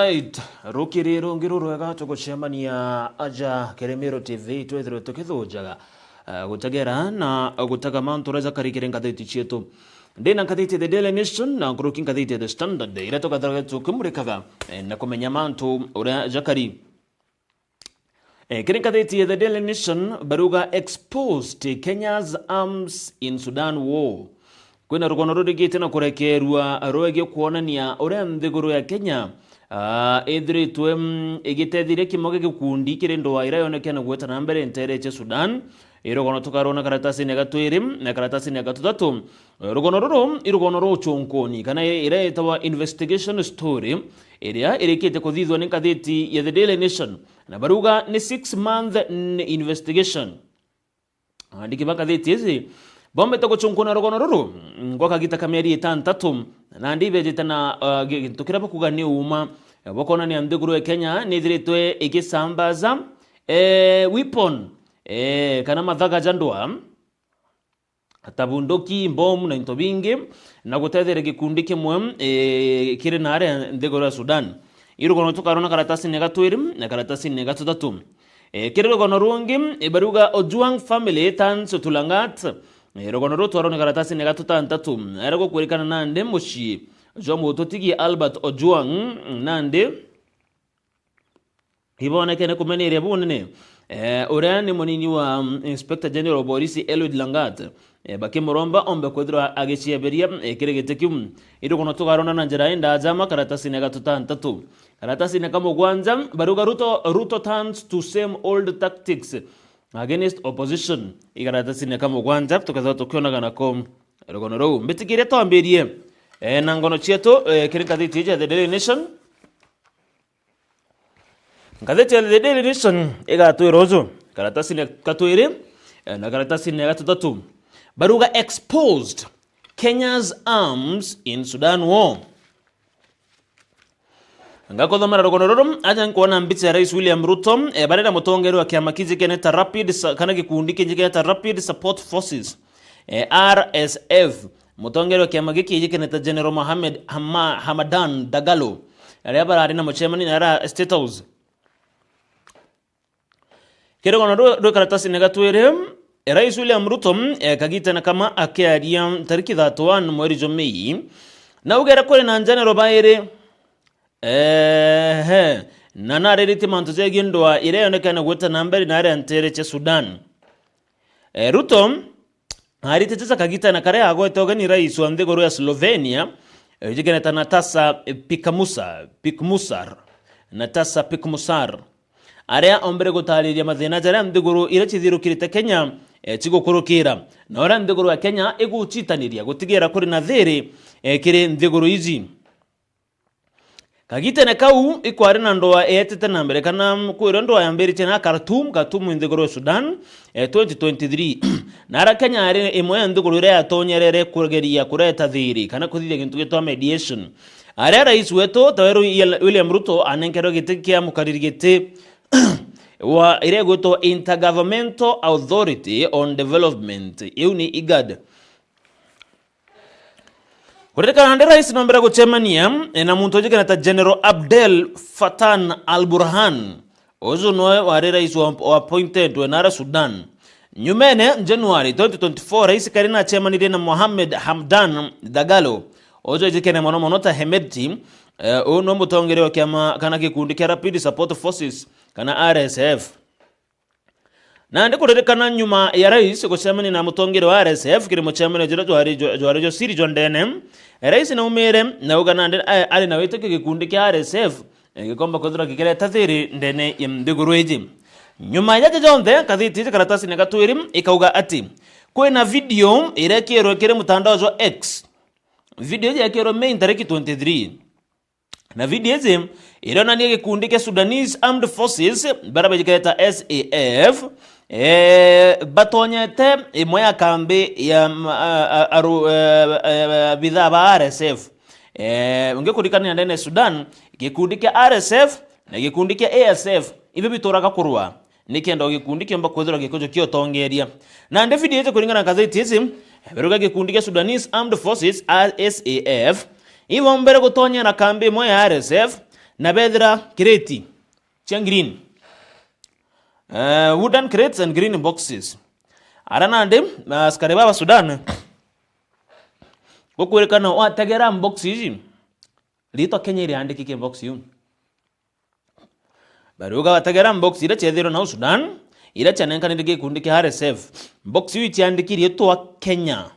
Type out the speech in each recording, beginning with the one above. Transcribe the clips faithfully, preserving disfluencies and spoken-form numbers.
Right, rukiri rungi rurwega tugucemania aja kiri Meru T V, twithirwe tukithujaga, eh, gutegera na gutega mantu uria jakari kiri ngathiti cietu. Ndina ngathiti ya The Daily Nation na nkuruki ngathiti ya The Standard, iria tugathiraga tukimurikaga, eh, na kumenya mantu uria jakari. Eh, kiri ngathiti ya The Daily Nation, baruga exposed Kenya's arms in Sudan war. Kwina rugono rurigite na kurekerua rwegie kwonania uria nthiguru ya Kenya, ah, ithiritwe, mm, igitethiria kimwe gia gikundi kiri ndwaa iria yonekene gwita na mbere nteere cia Sudan. Irugono tukarwona karatasini ya gatwiri na karatasini ya gatuthatu. Rugono ruru irugono rwa uchunkuni kana iria itagwa investigation story, iria irikite kuthithwa ni ngathiti ya The Daily Nation. Na baruga ni six month n-, investigation. Aandiki ba ngathiti ici bombete guchunkuna rugono ruru, mm, gwa kagita ka mieri itantatu, na nandi ibejite na, uh, gi-, gintu kiria bakuga ni uma. Eh, bukonania nthiguru ya Kenya ni ithiritwe igisambaza, eh, weapon, eh, kana mathaga ja ndwaa, ta bunduki, mbomu na into bingi, na gutetheria gikundi kimwe, eh, kiri naria nthiguru ya Sudan. Irugono tukarona karatasini ya gatwiri na karatasini ya gatuthatu. Eh, kiri rugono rungi, eh, baruga Ojwang family turns to Langat. Eh, rugono ruu twarone karatasini ya gatutantatu. Era gukwirikana nandi mucii jwa mututigi Albert Ojwang, nandi ibonekene kumeneria bunene, eh, uria ni munini wa, mm, Inspector General of Police Eliud Langat, eh, bakimuromba ombe kwithirwa agicieberia, eh, kiri giti kiu. Irugono tukarona na njira indaja ma karatasini ya gatutantatu. Karatasini ya kamugwanja, baruga Ruto, Ruto turns to same old tactics against opposition. Ikaratasini ya kamugwanja tukethirwa tukionaga nako rugono ruu. Mbitikiria twambirie, eh, na ngono cietu, eh, kiri ngathiti iji ya The Daily Nation. Ngathiti ya The Daily Nation igatwira uju, karatasini ya katwiri, eh, na karatasini ya gatuthatu. Baruga exposed Kenya's arms in Sudan war. Ngakuthomera rugono ruru, aja nkwona mbicha ya Rais William Ruto, eh, bari na mutongeria wa kiama kijikene ta Rapid Sa-, kana gikundi kijikene ta Rapid Support Forces, eh, R S F. Mutongeria wa kiama giki kijikene ta General Mohamed Hama-, Hamadan Dagalo, aria barari na mucemani na ara State House. Kiri rugono rwi, rwi karatasini gatwiri, Rais William Ruto, eh, kagitene kama akiaria tariki thirty-one mweri jwa Mei, na augere kuri na njaniro bairi, ehe, na nariritie mantu jegie ndwaa iria yonekene gwita na mbere na aria nteere cia Sudan. Eh, Ruto aritite ja kagitene karia agwete ugeni rais wa nthiguru ya Slovenia, eh, ujikene ta Natasa Pikamusa, Pikmusar, Natasa Pikmusar, aria ombere gutariria mathina jaria nthiguru iria cithirukirite Kenya, eh, cigukurukira, na uria nthiguru ya Kenya igucitaniria gutigira kuri na thiri, eh, kiri nthiguru iji. Kagitene kau ikwari na ndwaa yeetete na mbere, kana kwirwe ndwaa yambiritie na Khartoum, Khartoum i nthiguru ya Sudan, eh, twenty twenty-three. Na ara Kenya yari imwe ya nthiguru iria yatonyerere kugeria kureta thiri kana kuthithia gintu gitwa mediation. Aria rais wetu, tawe Ru-, William Ruto, anenkerwe giti kia mukariri giti wa iria igwitwa Intergovernmental Authority on Development, iu ni IGAD. Kuririkana ndi rais nombere gucemania, eh, na muntu ujikene ta General Abdel Fattah al-Burhan. Uju noe wari rais wa, wa appointed we nara Sudan. Nyumene, January twenty twenty-four, rais kari na acemanirie na Mohamed Hamdan Dagalo. Uju ujikene mono mono ta Hemedti, eh, uu no mutongeria wa kiama kana gikundi kia Rapid Support Forces, kana R S F. Nandi kuririkana nyuma ya rais gucemania na mutongeria wa R S F kiri mucemanio juria jwari jwa, jwari jwa siri jwa ndene, rais naumire na auga nandi a-, ari na witikio gikundi kia R S F, eh, gikomba kwithirwa gikireta thiri ndene ya nthiguru iji. Nyuma ya jaja jonthe, ngathiti iji karatasini gatwiri ikauga ati kwina video irekirwe kiri mutandao jwa X. Video iji yekirwe Mei ntariki twenty-three. Na video iji irionania gikundi kia Sudanese Armed Forces, baria bajikete ta S A F, eh, batonyete imwe ya kambi ya, mm, a, a, aru-, eh, eh, abithaa ba R S F. Eh, ungi kurikania ndene ya Sudan, gikundi kia R S F na gikundi kia A S F, ibio bituraga kurwa. Nikenda o gikundi kiomba kwithirwa gikuju kia utongeria. Nandi video iji kuringana na ngathiti iji, biruga gikundi kia Sudanese Armed Forces, S A F, ibombere gutonyera kambi imwe ya R S F, na bethira kireti cia green, eh, wooden crates and green boxes. Ara nandi, askari baba Sudan gukwirikana wategera box iji, ritwa Kenya iriandiki ki box iu. Bariuga bategera box iria ciethirwe nau Sudan, iria cianenkanire gikundi kia R S F. Box iu iciandiki ritwa Kenya.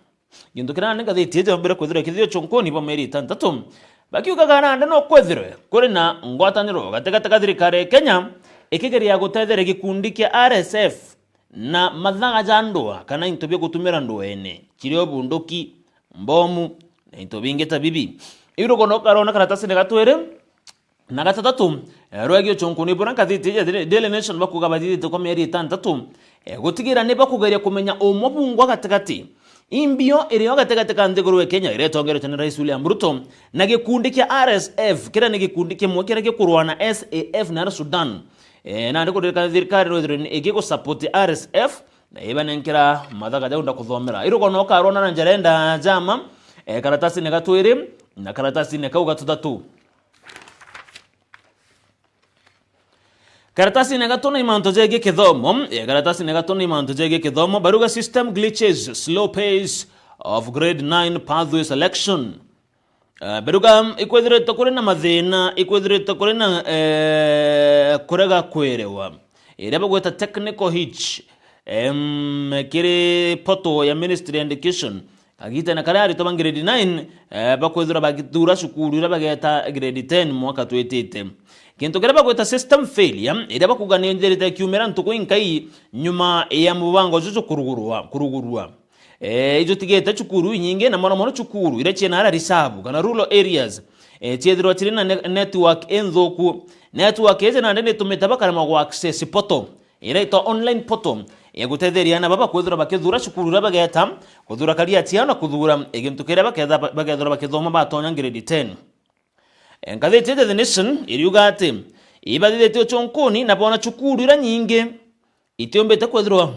Gintu kiria nandi ngathiti iji yombire kwithirwa ikithithio chunkuni bwa mieri itantatu, bakiugaga nandi no kwithirwe kuri na ngwataniro gatigati ga thirikari ya Kenya ikigeria gutetheria gikundi kia R S F na mathaga ja ndua kana into bia gutumira nduene, cirio bunduki, mbomu, na into bingi ta bibi. Iu rugono ukarona karatasine ga twiri na gatatatu, eh, rwegio chunkuni bura ngathiti ya Daily Nation bakuga bathithite kwa mieri itantatu, eh, gutigira ni bakugeria kumenya umwe bungwa gatigati. Imbio irio gatigati ka nthiguru ya Kenya iria itongeretwe ni Rais William Ruto na gikundi kia R S F, kiria ni gikundi kimwe kiria gikurwa na S A F na Sudan. Eh, nandi kuririkana thirikari no ithirwe ni igigusupport R S F, na ibanenkera mathaga jau ndakuthomera. Irugo no ukarona na njara enda jama, eh, karatasine ga twiri na karatasine kau ga tuthatu. Karatasine ga tuna i mantu jegie kithomo, eh, karatasine ga tuna i mantu jegie kithomo, baruga system glitches, slow pace of grade nine pathway selection. Eh, beruga ikwithirite kuri na mathina, ikwithirite kuri na, eh, kurega kwerewa iria bagwita technical hitch, em, kiri portal ya Ministry ya Education. Kagitene karia aritwa ba grade nine, eh, bakwithirwa bagithura cukuru iria bageta grade ten mwaka twitite. Gintu kiria bagwita system failure, iria bakuga ni njirite kiumira ntuku inkai nyuma ya mubango juju kurugurwa, kurugurwa. Eh, ijo tigete cukuru inyingi, na mono mono cukuru iria ciina ara reserve kana rural areas, eh, ciethirwa ciri na ne-, network inthuku. Network iji nandi nitumite bakaremwa gwa access portal iria itwa online portal ya gutetheria ana baba kwithirwa bakithura cukuru iria bageta, kuthura career ciao na kuthura, eh, gintu kiria baketha-, bakethirwa bakithoma batonya grade ten. Eh, ngathiti ya The Nation iriuga ati ibathithitie uchunkuni na bona cukuru iria nyingi itiumbite kwithirwa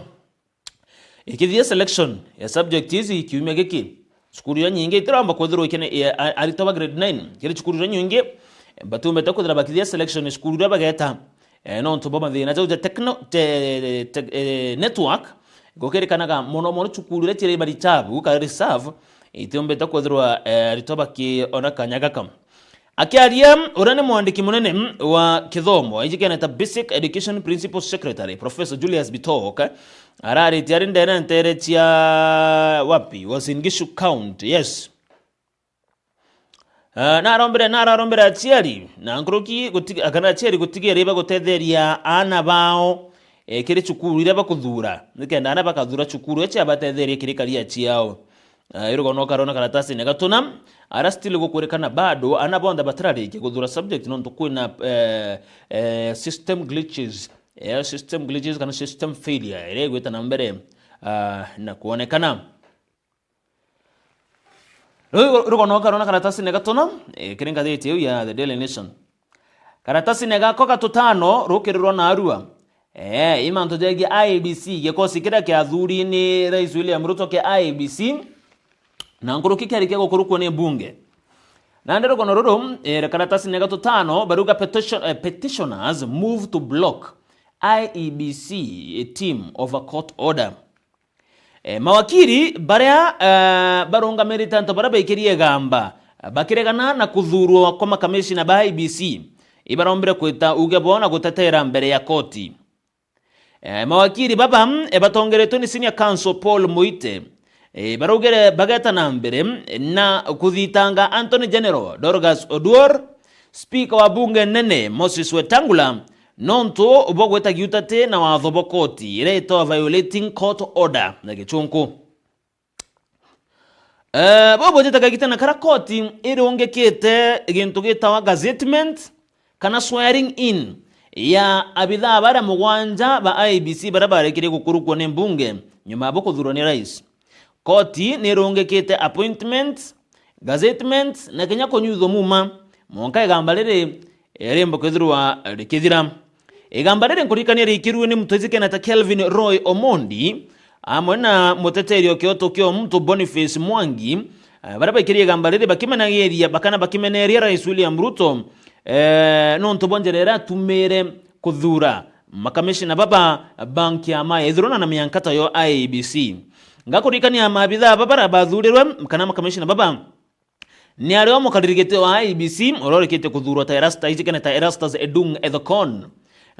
ikithia selection ya subject ici kiumia giki. Cukuru iria nyingi itiromba kwithirwa ikene-, e, a-, aritwa ba grade nine. Kiri cukuru iria nyingi, batiumbite kwithira bakithia selection cukuru iria bageta, eh, nontu bwa mathina jau ja techno-, te-, te-, eh, network. Gukirikanaga mono mono cukuru iria ciri marichabu kana reserve, itiumbite kwithirwa, eh, aritwa bakiona kanya gaka. Akiaria uria ni mwandiki munene wa kithomo, iji kiana ta Basic Education Principal Secretary, Professor Julius Bitok, araritie ari ndene ntere cia wapi? Uasin Gishu County, yes. Eh, narombere, nararombere aciari na nkuruki gutig-, kana aciari gutigira iba gutetheria aana bao, eh, kiri cukuru iria bakuthura, nikenda aana bakathura cukuru iria ciabatetheria kiri career ciao. Ah, irugo no karona karatasine gatuna, ara still gukwirikana bado, ana bonthe batirarikia guthura subject nontu kwina, eh, eh, system glitches. Eh, system glitches kana system failure, iria igwita na mbere, ah, na kuonekana. Riu irugo no karona karatasine gatuna, eh, kiri ngathiti iu ya The Daily Nation. Karatasine gako gatutano rukirirwa narua. Eh, i mantu jegie I E B C, gikosi kiria kiathuri ni Rais William Ruto kia I E B C, na nkuruki kiarikia gukurukua ni mbunge. Nandi rugono ruru, eh, karatasine gatutano, baruga petition-, eh, petitioners move to block I E B C team over court order. Eh, mawakiri baria, eh, barungamirite antu baria baikirie igamba, bakiregana na kuthurwa kwa makamishina ba I E B C, ibarombire kwita uge bwao na gutetera mbere ya koti. Eh, mawakiri baba, eh, batongeretwe ni Senior Counsel Paul Muite, eh, baraugire bageta na mbere na kuthitanga Attorney General Dorcas Oduor, Speaker wa bunge nene Moses Wetangula, nontu bwa gwita giutati na watho bwa koti iria itwa violating court order na gichunku. Eh, bo bujite kagitene karia koti irungikite gintu gitawa gazettement kana swearing in ya abithaa baria mugwanja ba I E B C baria barikirie gukurukua ni mbunge nyuma ya bo kuthurwa ni rais. Koti ni irungikite appointment, gazettement na kinya kunyuithwa muma, mwanka igamba riri rimba kwithirwa rikithira. Igamba riri nkuririkania riikirue ni mutwiji kena ta Kelvin Roy Omondi, amwe na muteteri o kioto kia muntu Boniface Mwangi, eh, baria baikirie igamba riri bakimenagiria bakana bakimeneria Rais William Ruto, eh, nontu bwa njira iria atumire kuthura makamishina baba banki ya Maya ithurana na mianka tayo I E B C. Ngakurikania maabithaa baba baria bathurirwe kana makamishina baba ni ario mukariri giti wa I E B C uria urikitie kuthurwa ta Erastus, ijikene ta Erastus Edung Ethekon.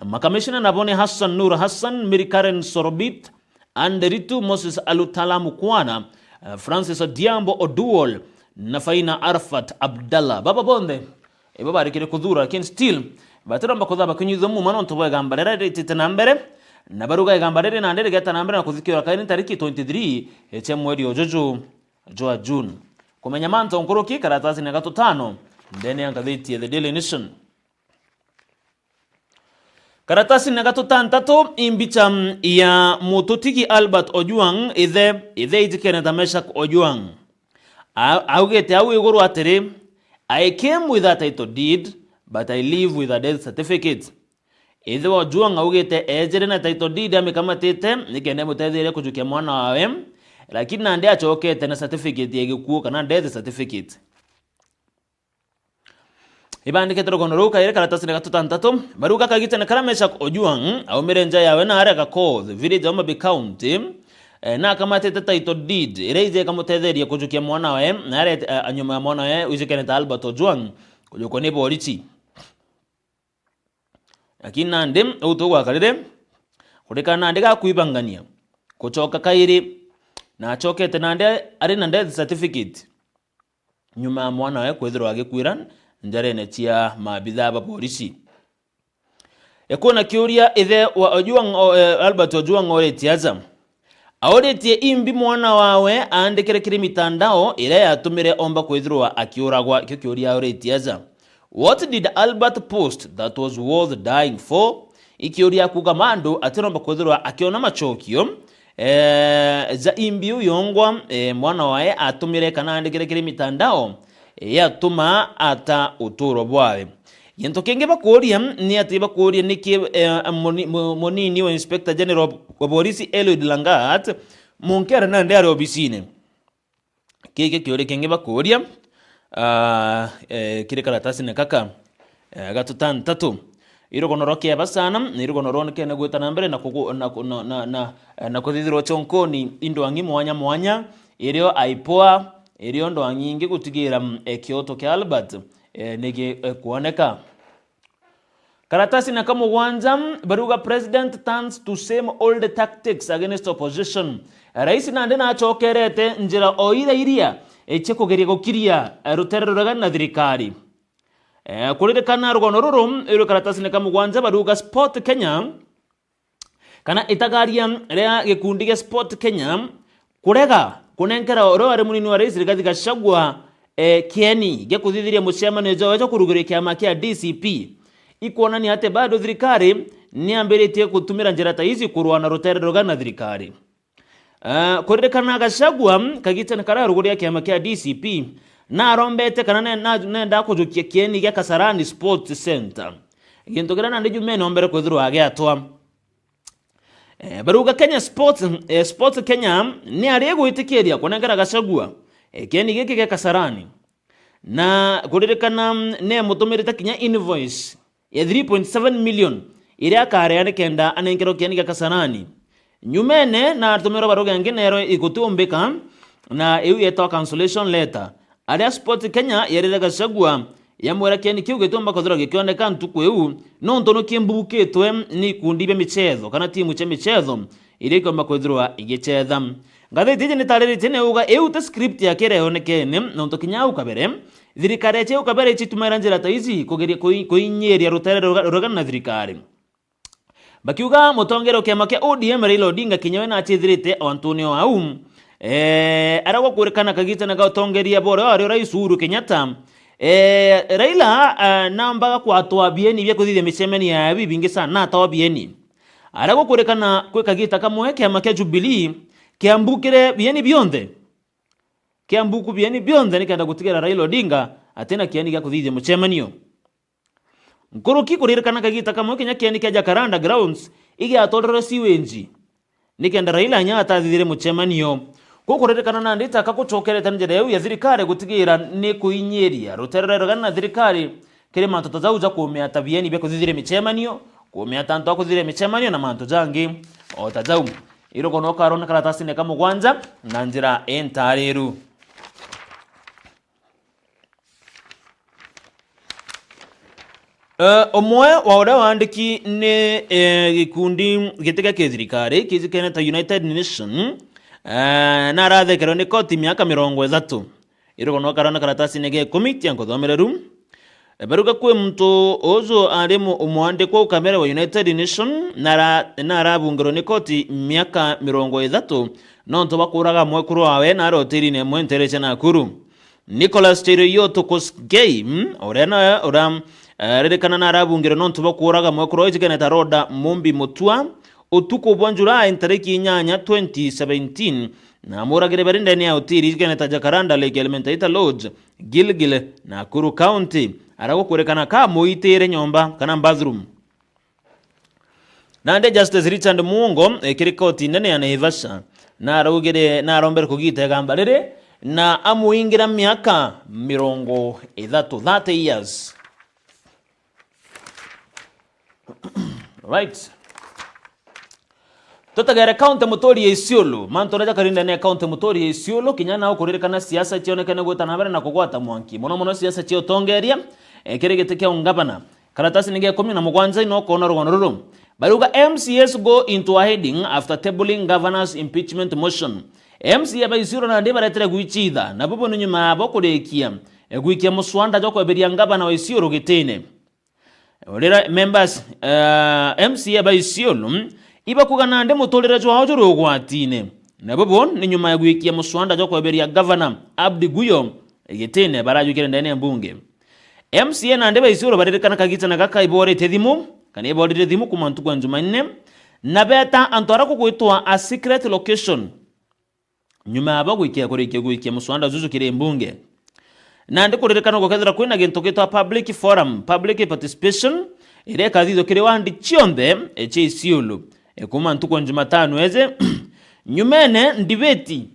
Makamishina nabo ni Hassan Nur Hassan, Mary Karen Sorobit, Anne Nderitu, Moses Alutala Mukwana, eh, Francis Odhiambo Oduol na Faina Arafat Abdallah. Baba bonthe ibo barikire kuthura, lakini still batiromba kuthaba kinyuithua muma nontu bwa igamba riria ritite na mbere, na baruga igamba riri nandi rigeta na mbere na kuthikiura kairi ntariki twenty-three cia mweri ujuju jwa June. Kumenya mantu nkuruki karatasini ya gatutano ndene ya ngathiti ya The Daily Nation. Karatasini ya gatutantatu i mbicha ya mututigi Albert Ojwang, ithe, ithe ijikene ta Meshack Ojwang. A-, augite au iguru atiri, "I came with a title deed, but I leave with a death certificate." Ithe wa Ojwang augite ejire na title deed amikamatite nikenda imutetherie kujukia mwana wawe, lakini nandi acokete na certificate ya gikuo kana death certificate. Ibandikite rugono ruu kairi karatasini ya gatutantatu, baruga kagitene karia Meshack Ojwang aumire nja yawe na aria Gakoth village ya Homa Bay County, eh, na akamatite title deed iria ije ikamutetheria kujukia mwana wawe na aria, eh, nyuma ya mwana wawe wijikene ta Albert Ojwang kujukwa ni borisi. Lakini nandi uu tugwakarire kurikana nandi gakwibangania kucoka kairi, na acokete nandi ari na death certificate nyuma ya mwana wawe kwithirwa agikwira njarene cia maabithaa ba borisi. Ekuona kiuria, ithe wa Ojwang, o, eh, Albert Ojwang oritie aja. Auritie imbi mwana wawe aandikire kiri mitandao iria yatumire omba kwithirwa akiuragwa. Ikio kiuria auritie aja. What did Albert post that was worth dying for? Ikiuria kuuga mandu atiromba kwithirwa akiona macokio, eh, ja imbi iu yongwa, eh, mwana wae atumire kana aandikire kiri mitandao, eh, yatuma ata uturo bwawe. Gintu kingi bakuuria ni ati bakuuria niki, eh, muni-, mu-, munini wa Inspector General wa Borisi Eliud Langat munkere nandi ari obisine. Giki kiuria kingi bakuuria, ah, eh, kiri karatasine kaka, eh, gatutantatu. Irugono rwa kieba sana, na irugono rwonekene gwita na mbere na kugu-, na ku-, na, na, na, eh, na kuthithirwa chonkoni indwang'i mwanya mwanya, irio aipoa, irio ndwang'i ingi gutigira, mm, eh, kioto kia Albert, eh, nigi, eh, kwoneka. Karatasi na kamugwanja, baruga, "President turns to same old tactics against opposition." Rais nandi nachokerete njira o iria iria, eh, cia kugeria gukiria, eh, rutere ruregani na thirikari. Eh, kuririkana rugono ruru, rwi karatasi na kamugwanja, baruga, "Sport Kenya," kana itagaria ria gikundi gia Sport Kenya, kurega kunenkera uria wari munini wa rais Rigathi Gachagua, eh, kieni gia kuthithiria mucemanio jwawe jwa kuruguria kiama kia D C P, ikwonania ati bado thirikari niambiritie gutumira njira ta ici kurua na rutere ruregani na thirikari. Eh, kuririkana Gachagua, kagitene karia aruguria kiama kia D C P, narombete kana ne-, na-, nenda kujukia kieni gia Kasarani Sports Centre, gintu kiria nandi jumene ombere kwithirwa agiatwa. Eh, baruga Kenya Sports, eh, Sports Kenya ni ari gwitikiria kunengera Gachagua, eh, kieni giki gia Kasarani. Na kuririkana, mm, ni amutumirite kinya invoice ya three point seven million iria akaria nikenda anenkerwe kieni gia Kasarani. Nyumene na atumirwe baruga ingi neerwe igutiumbika, na iu yetwa cancellation letter. Aria Sports Kenya yerire Gachagua, yamwira kieni kiu gitiumba kwithirwa gikioneka ntuku iu, nontu ni kimbukitwe ni ikundi bia michetho kana timu cia michetho iria ikiumba kwithirwa igichetha. Ngathiti iji nitariritie ni uga iu ti script ya kiria yonekene, nontu kinya au kabere, thirikari ya au kabere icitumaira njira ta ici kugeria kui-, kuinyiria rutere ruga-, ruregani na thirikari. Bakiuga mutongeria wa kiama kia O D M Raila Odinga kinya we nachithirite o antuni o au. Eh, aria gwakwirikana kagitene ga utongeria bwa uria wari rais Uhuru Kenyatta. Eh, Raila, eh, nambaga kwatwa bieni bia kuthithia micemanio ya bibingi sana, natwa bieni. Aria gwakwirikana kwi kagita kamwe kiama kia Jubilee kiambukire bieni bionthe. Kiambuku bieni bionthe nikenda gutigira Raila Odinga atina kieni gia kuthithia mucemanio. Nkuruki kuririkana kagita kamwe kinya kieni kia Jacaranda Grounds igiatorerwe sewage, nikenda Raila inya atathithire mucemanio. Ku kuririkana nandi taka gucokerete njira iu ya thirikari gutigira ni kuinyiria rutere ruregani na thirikari, kiri mantu ta jau ja kuumia ta bieni bia kuthithiria micemanio, kuumia ta antu a kuthithiria micemanio na mantu jangi o ta jau. Irugo no ukarona karatasine ka mugwanja na njira intaariru. Eh, umwe wa uria waandiki ni, eh, gikundi giti gia kithirikari kijikene ta United Nation, eh, narathekerwe ni koti miaka mirongo ithatu. Irugo no karona karatasine ga ikumi tia nkuthomera ru. Eh, baruga kwi muntu uju ari mu-, umwandikwa ukamere wa United Nation, nara-, narabungerwe ni koti miaka mirongo ithatu nontu bwa kuuraga mwekuru wawe na ari hotelini imwe nteere cia Nakuru. Nicholas Cheruiyot Kosgei, mm, uria nawe ura, eh, ririkana narabungirwe nontu bwa kuuraga mwekuru wa ijikene ta Rhoda Mumbi Mutua, utuku bwa Julai ntariki inyanya twenty seventeen, na amuragire bari ndene ya hoteli ijikene ta Jacaranda Lake Elementaita Lodge, Gilgil, Nakuru County, aria gukwirikana ka amuitire nyomba kana bathroom. Nandi Justice Richard Muongo, eh, kiri koti nene ya Naivasha, naraugire, narombere kugita igamba riri, na amuingira miaka mirongo ithatu, thirty years. Right. Tutegere kaunti muturi ya Isiolo. Mantu uria jakari ndene ya kaunti muturi ya Isiolo, kinya nao kuririkana siasa cionekene gwita na mbere na kugwata mwanki. Mono mono siasa cia utongeria, eh, kiri giti kia ungavana. Karatasi ni gia ikumi na mugwanja ino ukona rugano ruru. Barauga M C As go into a heading after tabling governor's impeachment motion. M C A ba Isiolo nandi baretere gwichitha, na bubu ni nyuma yabo kurikia, eh, gwikia muswanda jwa kweberia ngavana wa Isiolo gitine. Riria members, eh, M C A ba Isiolo, ibakuga nandi muturire jwao juri ugwatine. Na bubu ni nyuma ya gwikia muswanda jwa kweberia ngavana Abdi Guyo gitine barajwikire ndene ya mbunge. M C A nandi ba Isiolo baririkana kagitana gaka iborite thimu, kana iborire thimu kuma ntuku ya Jumanne, na beta antu aria kugwitwa a secret location. Nyuma yabo gwikia kurikia gwikia muswanda juju kiri mbunge. Nandi kuririkana gukethira kwina gintu gitwa public forum, public participation, iria ikathithwa kiri wandi cionthe, e, cia Isiolo. E, kuma ntuku ya Jumatano eje, nyumene ndibeti,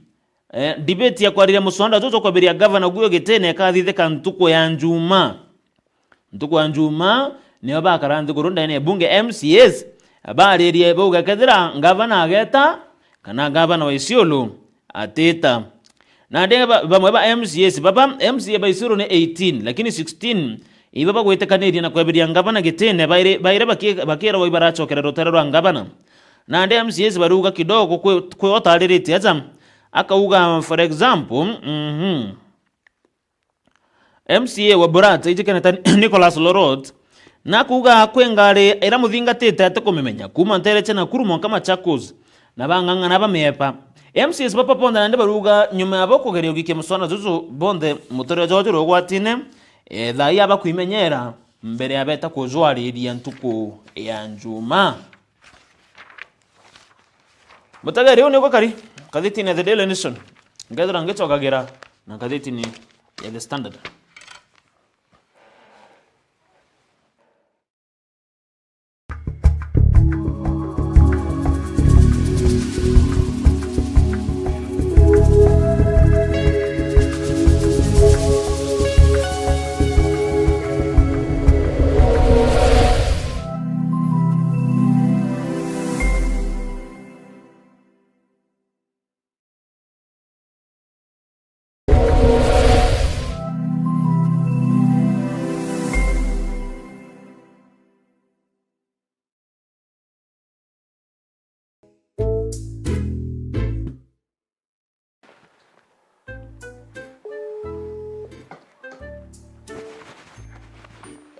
e, ndibeti ya kwariria muswanda juju kweberia gavana Guyo gitine ikathithika ntuku ya Njuma. Ntuku ya Njuma, nio bakara nthiguru ndene ya bunge M C As, baririe bauga kethira ngavana ageta, kana ngavana wa Isiolo atita. Nandi ba-, bamwe ba M C As, baba M C A ba Isiolo ni eighteen, lakini sixteen iba bagwitikanirie na kweberia ngavana gitine, baire, baire baki-, bakiragwa ibaracokera rutere rwa ngavana. Nandi M C As barauga kidogo kwi, kwi otariritie aja. Akauga, for example, mhm. M C A wa Burata, ijikene ta Nicholas Lorot, nakuuga kwi ngari iria muthingatite atikumimenya, kuma ntere cia Nakuru mwanka Machakos, na bang'ang'ana bamiepa. M C As baba bonthe nandi baruga nyuma yabo kugeria guikia muswanda juju bonthe muturire jwao juri ugwatine, e, thaa ii aba kwimenyera mbere ya beta kujwariria ntuku ya Njuma. Mutegeri, uu niguo kari ngathitine ya The Daily Nation, ngethira ngicokagira na ngathitine ya The Standard.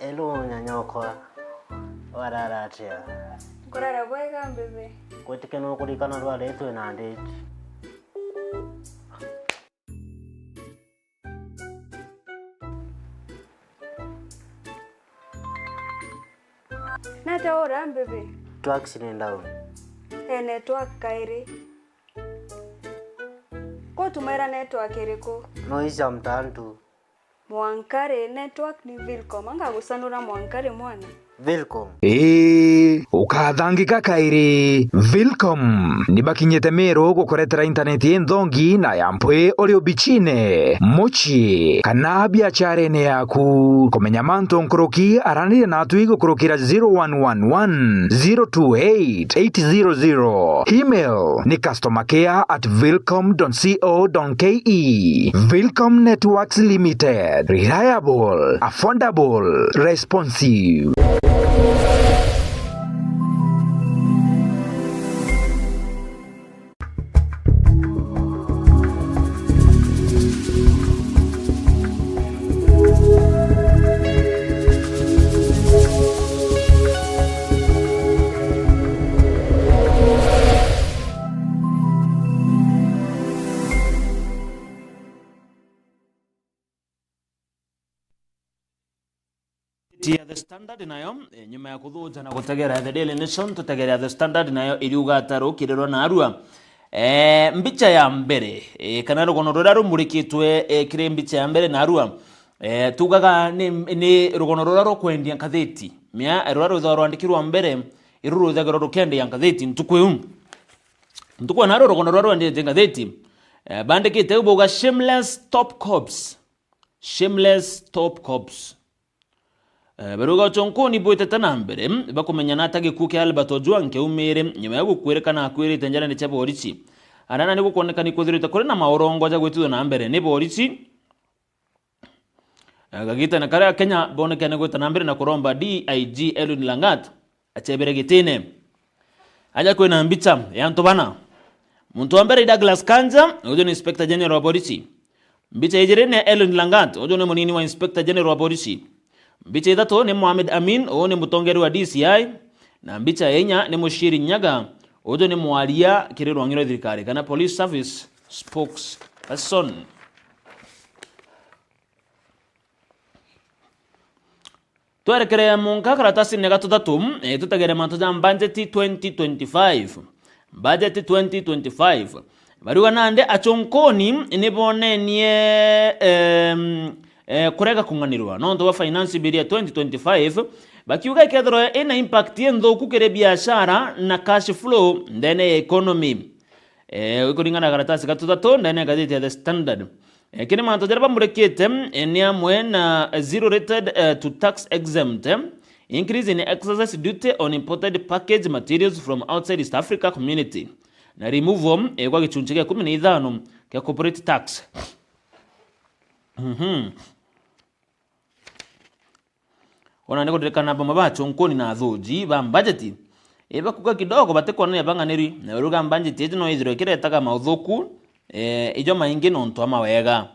Hello, nyanyokwa. Warara atia? Nkurara bwega, mbibi. Gwitike nukurikana rwari twina nditi. Nata ura, mbibi? Network ni down. E, network kairi. Ko tumaira network iriku? No ici ya mtaani tu. Mwankari, network ni Vilcom. Anga gucanura mwankari mwana. Vilcom. Ii, ukathangika kairi. Vilcom ni bakinyite Meru gukuretera intaneti inthongi na ya mpwi uri ubichine, mucii, kana biacharene yaku. Kumenya mantu nkuruki, araniria natwi gukurukira zero one one one, zero two eight, eight zero zero. Email ni customer care at vilcom dot co dot ke. Vilcom Networks Limited. Reliable, affordable, responsive. Ya The Standard nayo, eh, nyuma ya kuthuja na gutegera The Daily Nation, tutegera The Standard nayo iriuga ata rukirirwa narua. Eh, mbicha ya mbere, eh, kana rugono ruria rumurikitwe, eh, kiri mbicha ya mbere narua, eh, tugaga ni, ni rugono ruria rukwendia ngathiti. Mia, eh, ruria rwithagwa rwandikirwa mbere, iru rwithagirwa rukiendia ngathiti ntuku iu. Ntuku ya narua rugono ruria rwendetie ngathiti, eh, bandikite u bauga, "Shameless top cops." Shameless top cops. Eh, barauga uchonkoni bwitite na mbere, bakumenyana ata gikuu kia Albert Ojwang kiaumire nyuma ya gukwirikana akwirite njarene cia borisi. Arana ni gukwonekana ikwithirite kuri na maurongo ja gwitithwa na mbere ni borisi. Eh, kagitene karia Kenya bonekene gwita na mbere na kuromba D I G Edwin Langat achebere gitine. Aja kwina mbicha ya antu bana. Muntu wa mbere ni Douglas Kanja, uju ni Inspector General wa Borisi. Mbicha ijiri ni Edwin Langat, uju ni munini wa Inspector General wa Borisi. Mbicha ithatu ni Mohamed Amin, uu ni mutongeria wa D C I. Na mbicha ya inya ni Mushiri Nyaga, uju ni mwaria kiri rwang'i rwa thirikari kana Police Service Spokesperson. Twerekere munka karatasine ga tuthatu, eh, tutegere mantu ja mbanjeti twenty twenty-five. Mbanjeti twenty twenty-five. Bariuga nandi achonkoni ni bonenie, em, eh, kurega kung'anirwa nontu bwa finance bill ya twenty twenty-five, bakiuga ikethirwa ina impact inthuku kiri biashara na cash flow ndene ya economy. Eh, kuringana na karatasi ga tuthatu ndene ya ngathiti ya The Standard. Eh, kiri mantu jaria bamurikite, eh, ni amwe na zero rated, eh, to tax exempt, eh, increase in excise duty on imported package materials from outside East Africa Community, na removal, eh, gwa gichunchi gia ikumi na ithano kia corporate tax. Mhm. Ona ni kuririkana bamwe ba achonkoni na athuji ba mbajeti, eh, bakuga kidogo batikwonania bang'aniri, na baruga mbajeti iji no ithirwe ikiretaga mauthuku, eh, ijo maingi nontu a mawega.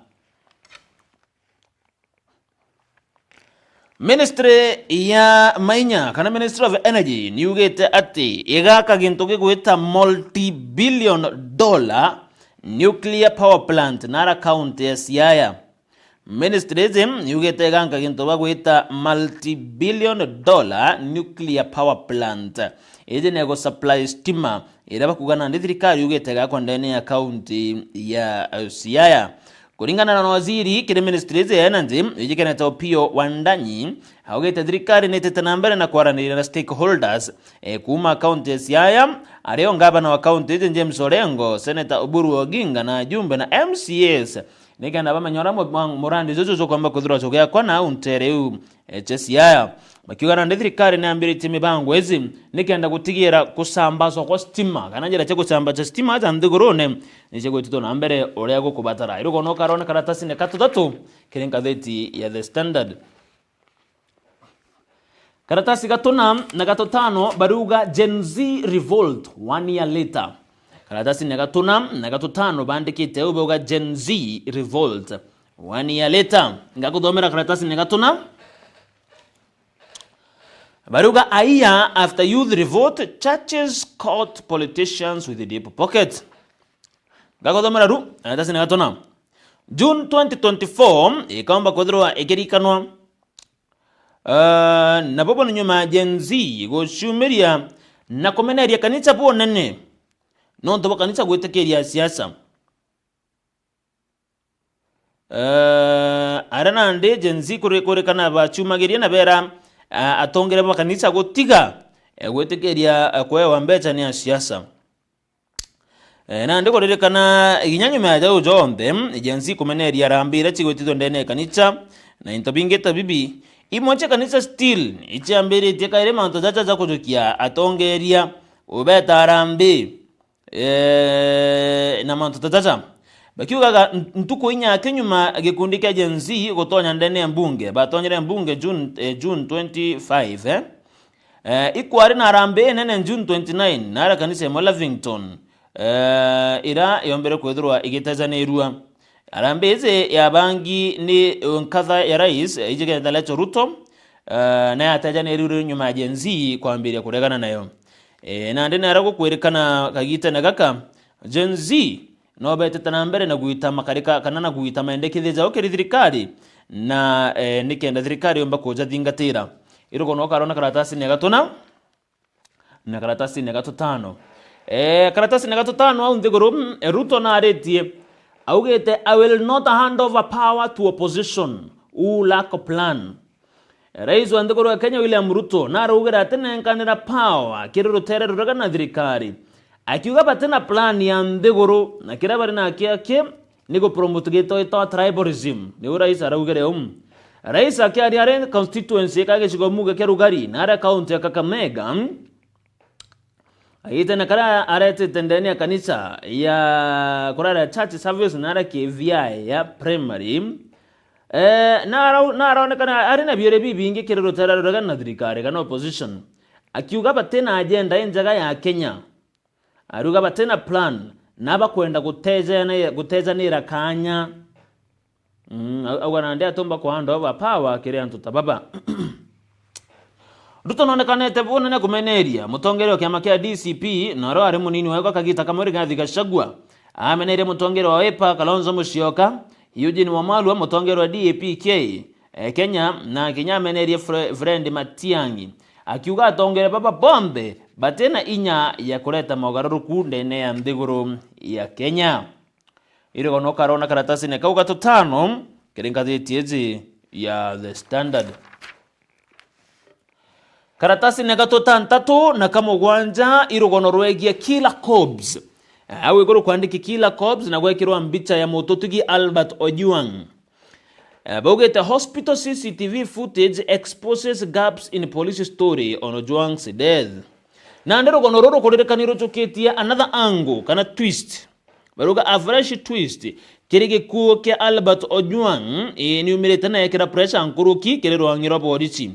Ministry ya mainya kana Ministry of Energy niugite ati igaka gintu gigwita multi-billion dollar nuclear power plant nara county ya Siaya. Ministry iji niugite iganka gintu bagwita multi-billion dollar nuclear power plant. Iji ni igusupply stima iria bakuga nandi thirikari yugite igakwa ndene ya county ya, eh, Siaya. Kuringana na waziri kiri ministry iji ya energy, iji Kenneth Opiyo Wandanyi, augite thirikari nitite na mbere na kwaraniria na stakeholders, eh, kuuma county ya Siaya, ario ngavana wa county iji James Orengo, Senator Oburu Oginga na ajumbe na M C As nikenda bamenya uria mu-, mwa-, murandi juju jukwamba kwithirwa jugiakwa na au ntere iu, eh, cia Siaya. Bakiuga nandi thirikari niambiritie mibango iji nikenda gutigira kusambazwa kwa stima, kana njira cia kusambazwa stima ja nthigurune nicigwitithwa na mbere uria gukubatara. Irugono ukarona karatasine ka tuthatu kiri ngathiti ya The Standard. Karatasi ga tuna na ga tutano baruga Gen Z revolt one year later. Karatasine ga tuna na ga tutano bandikite uu bauga Gen Z revolt one year later. Ngakuthomera karatasine ga tuna. Baruga, "A year after youth revolt, churches caught politicians with deep pockets." Ngakuthomera ru, karatasine ga tuna. June twenty twenty-four ikaumba kwithirwa ikirikanwa. Ah, na bobo ni nyuma ya Gen Z guciumiria na kumeneria kanisa bunene nontu bwa kanisa gwitikiria siasa. Ah, aria nandi Gen Z kuri-, kurikana baciumagiria na bera a-, atongeria ba kanisa gutiga, e, gwitikiria, e, kwewa mbeca ni asiasa. E, nandi kuririkana kinya nyuma ya jau jonthe, Gen Z kumeneria harambee iria cigwitithua ndene ya kanisa, na into bingi ta bibi, imwe cia kanisa still iciambiritie kairi mantu jaja ja kujukia atongeria ubeta harambee, e, na mantu ta jaja. Bakiugaga, "N-, ntuku inya kinyuma gikundi kia Gen Z gutonya ndene ya mbunge, batonyere mbunge June, e, June twenty-five, e." Eh, ikwari na harambee inene June twenty-nine, naria kanisa imwe Lavington, eh, ira yombere kwithirwa igitejanirua. Harambee iji yabangi ni nkatha ya rais, eh, iji Kenya Ruto, eh, na yatejanirue nyuma ya Gen Z kwambiria kuregana nayo. Eh, nandi naria gukwirikana kagitene gaka, Gen Z no betete na mbere na gwita makarika kana na gwita mendekithia jau kiri thirikari, na, eh, nikenda thirikari yomba kujathingatira. Irugo no karona karatasini ya gatuna na karatasini ya gatutano. Eh, karatasini ya gatutano au nthiguru, mm, Ruto naritie, augite, "I will not hand over power to opposition who lack a plan." Rais wa nthiguru ya Kenya William Ruto naraugire atinenkanira power kiri rutere rurega na thirikari, akiuga batina plan ya nthiguru na kiria bari nakio aki ni gupromote gito gitwa tribalism. Niu rais araugire uu. Rais akiaria ari constituency ka gicigo muga kia Rugari na aria kaunti ya Kakamega, agite na karia aretete ndene ya kanisa ya kurara church service na aria K V I ya primary. Eh, na arau-, na araonekana ari na biere bibingi kiri rutere rurega na thirikari kana opposition, akiuga batina agenda injega ya Kenya. Ariuga batina plan, na bakwenda gutejana-, gutejanira kanya. Mm, au-, auga nandi atumba ku hand over power kiri antu ta baba. Ruto nonekanete bunene kumeneria mutongeria wa kiama kia D C P, na oro ari munini wawe gwa kagita kamwe Rigathi Gachagua. Ameneria mutongeria wa Wiper Kalonzo Musyoka, Eugene Wamalwa mutongeria wa D A P K, eh, Kenya, na kinya amenerie Fre-, Fred Matiang'i, akiuga atongeria baba bonthe batina inya ya kureta mogaruruku ndene ya nthiguru ya Kenya. Irugo no karona karatasini kau gatutano kiri ngathiti iji ya The Standard. Karatasini gatutantatu na kamugwanja irugono rwegie Killer Cops. Au iguru kwandiki Killer Cops na gwekirwa mbicha ya mututugi Albert Ojwang. Eh, baugite, "Hospital C C T V footage exposes gaps in police story on Ojwang's death." Nandi rugono ruru kuririkani rujukitie another angle kana twist. Baruga, "A fresh twist kiri gikuo kia Albert Ojwang, ii, niumirite na yekira pressure nkuruki kiri rwang'i rwa borisi."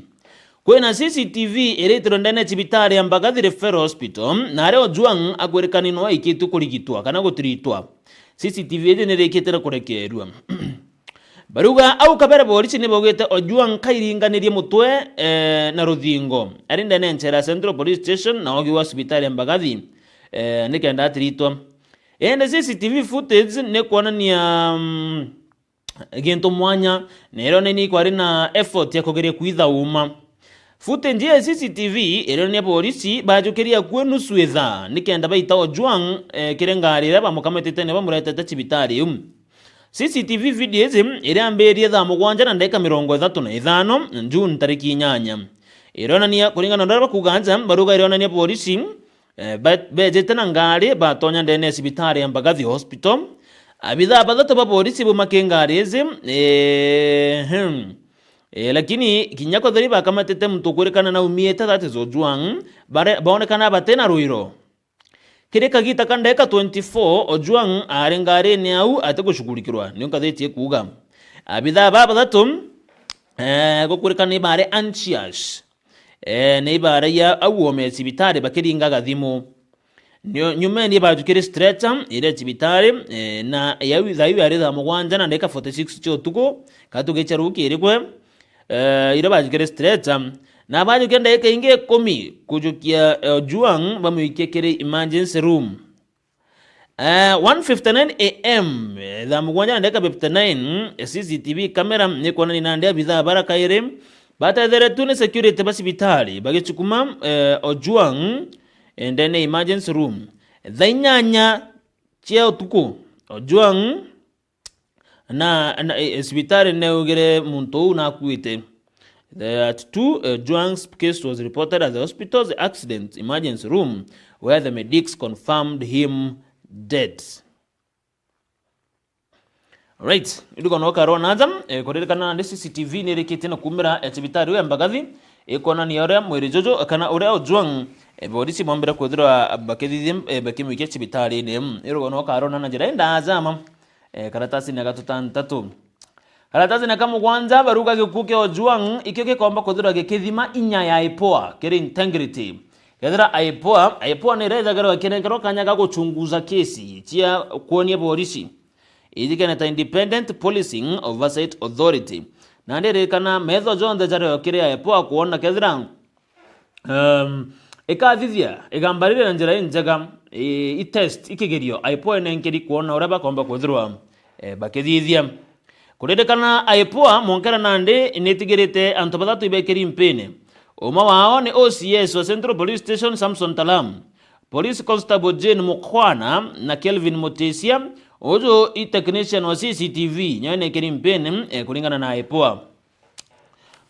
Kwina C C T V iritirwe ndene ya cibitari ya Mbagathi Referral Hospital, na aria Ojwang akwirikani no aikitwe kurigitwa kana gutiritwa. C C T V iji nirikite na kurekerua. Baruga au kabere borisi ni baugite Ojwang kairinganirie mutwe, eh, na ruthingo. Ari ndene ya nchera ya Central Police Station na ogi wa cibitari ya Mbagathi, eh, nikenda atiritwa. Indi C C T V footage ni kwonania, mm, gintu mwanya, na ironania kwari na effort ya kugeria kwitha uma. Footage ya C C T V ironania borisi bajukirie akui nusu ithaa nikenda baita Ojwang, eh, kiri ngari iria bamukamitite na bamuretete cibitari iu. C C T V video iji iriambirie thaa mugwanja na ndagika mirongo ithatu na ithano June tariki inyanya. Ironania, kuringana na uria bakuuga nja, baruga ironania borisi, eh, ba-, bejite na ngari batonya ndene ya cibitari ya Mbagathi Hospital. Abithaa bathatu ba borisi bauma ki ngari iji, eh, hmm. Eh, lakini kinya kwethira bakamatite muntu ukwirikana na umiite, that is Ojwang, bare-, baonekana batina ruiro. Kiri kagita ka ndagika twenty-four, Ojwang ari ngarini au atigushugurikirwa, niu ngathiti ikuuga. Abithaa baa bathatu, eh, gukwirikana ni bari anxious. Eh, ni ibaragia au ome cibitari bakiringaga thimu. Nio-, nyumeni bajukire stretcher iria cibitari, eh, na yau thaa iu yari thaa mugwanja na ndagika forty-six cia utuku, kana tugicha ruki irikwe, eh, iria bajukire stretcher, na bajukia ndagika ingi ikumi kujukia, eh, Ojwang bamwikie kiri emergency room. Eh, one fifty-nine A M, eh, thaa mugwanja na ndagika fifty-nine, eh, C C T V camera nikwonania nandi abithaa bara kairi batetheretwe ni security ba cibitari bagicukuma, eh, Ojwang, eh, ndene emergency room. Thaa inyanya cia utuku, Ojwang na, na, e, e, cibitari neugire muntu uu nakuite. The, at two, uh, Juang's case was reported at the hospital's accident emergency room, where the medics confirmed him dead. Right, irugo no karona aja, eh, kuririkana nandi C C T V ni irikitie na kumira, eh, cibitari ya Mbagathi, ikonania uria mwiri juju, kana uria Ojwang, eh, borisi bombire kwithirwa bakithithia, eh, bakimwikia cibitari-ini. Irugo no karona na njira indaja ma, eh, karatasini ya gatutantatu. Karatasini ya kamugwanja, baruga gikuu kia Ojwang ikio gikomba kwithirwa gikithima inya ya IPOA kiri integrity. Kethira IPOA, IPOA ni irethagirwa ikinenkerwa kanya ga guchunguza kesi cia kwonia borisi. Ijikene ta Independent Policing Oversight Authority. Nandi ririkana metho jonthe jario kiri IPOA kwona kethira, um, ikathithia igamba riri na njira injega, i, i test ikigerio IPOA inenkeri kwona uria bakomba kwithirwa, eh, bakithithia. Kuririkana IPOA mwonkera nandi nitigirite antu bathatu ibekeri mpini. Umwe wao ni O C S wa Central Police Station Samson Talam, Police Constable Jane Mukwana na Kelvin Mutesia, uju i technician wa C C T V, nyo enekeri mpini, eh, kuringana na IPOA.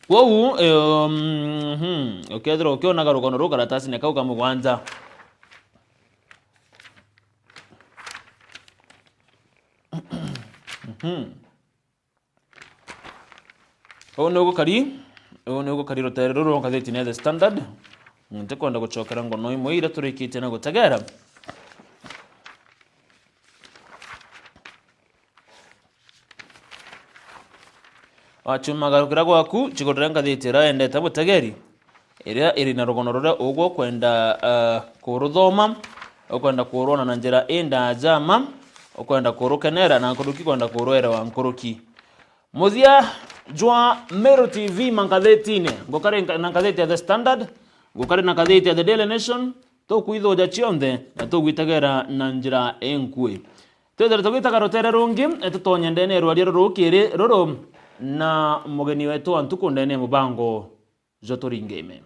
Kwou, eh, um, hmm, ukethirwa ukionaga rugono ruu karatasini kau ka mugwanja. Mhm. Uu ni ugukari, uu ni ugukari rutere ruru rwa ngathiti ya The Standard. Ntikwenda gucokera ngono imwe iria turikitie na gutegera. Wachumagarukira gwaku, chigurire ngathiti iria wendete mutegeri, iria iri na rugono ruria ugwo ukwenda, ah, kuruthoma, ukwenda kurwona na njira indaja ma, ukwenda kurukenera na nkuruki kwenda kurwerewa nkuruki. Muthia jwa Meru T V mangathitine, ngukari nka-, na ngathiti ya The Standard, ngukari na ngathiti ya The Daily Nation, tukwithuja cionthe na tugwitegera na njira inkui. Twithire tugitaga rutere rungi, tutonye ndene ya rwaria ruru rukiri ruru na mugeni wetu wa ntuku ndene ya mubango jwa Turingime.